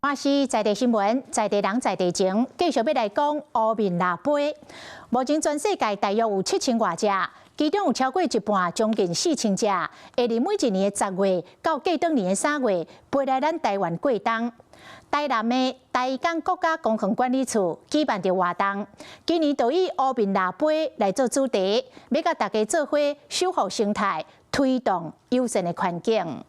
華視在地新聞，在地人在地情，繼續欲來講烏面蜊飛。目前全世界大約有7000外隻，其中有超過一半，將近4000隻，會佇每一年的10月到過轉年的3月，飛來咱台灣過冬。台南的台江國家公園管理處舉辦著活動，今年就以烏面蜊飛來做主題，欲共大家做伙守護生態，推動友善的環境。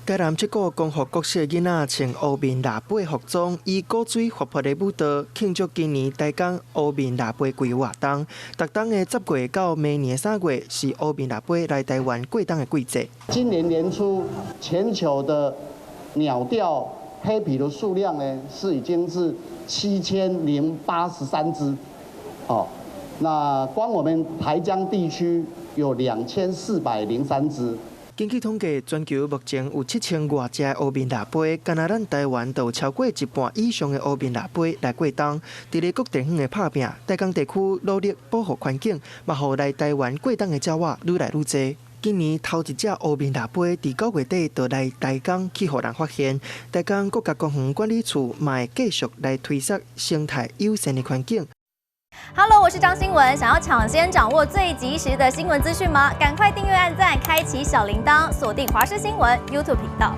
台南七股光復國小囡仔穿烏面蜊飛服裝，以古錐活潑的舞蹈慶祝今年台江烏面蜊飛季活動。逐冬的10月到明年的3月是烏面蜊飛來台灣過冬的季節。今年年初，全球的鳥釣黑皮的數量呢，是已經是7083隻。哦，那光我們台江地區有2403隻。根據統計，全球目前有7000外隻烏面蜊飛，干焦咱台灣就有超過一半以上的烏面蜊飛來過冬。佇咧各地方的拍拚，台江地區努力保護環境，嘛予來台灣過冬的鳥仔愈來愈濟。今年頭一隻烏面蜊飛佇9月底就來台江去予人發現。台江國家公園管理處嘛會繼續來推捒生態友善的環境。 Hello，我是張新聞。想要搶先掌握最及時的新聞資訊嗎？趕快訂閱、按讚、開啟小鈴鐺，鎖定華視新聞 YouTube 頻道。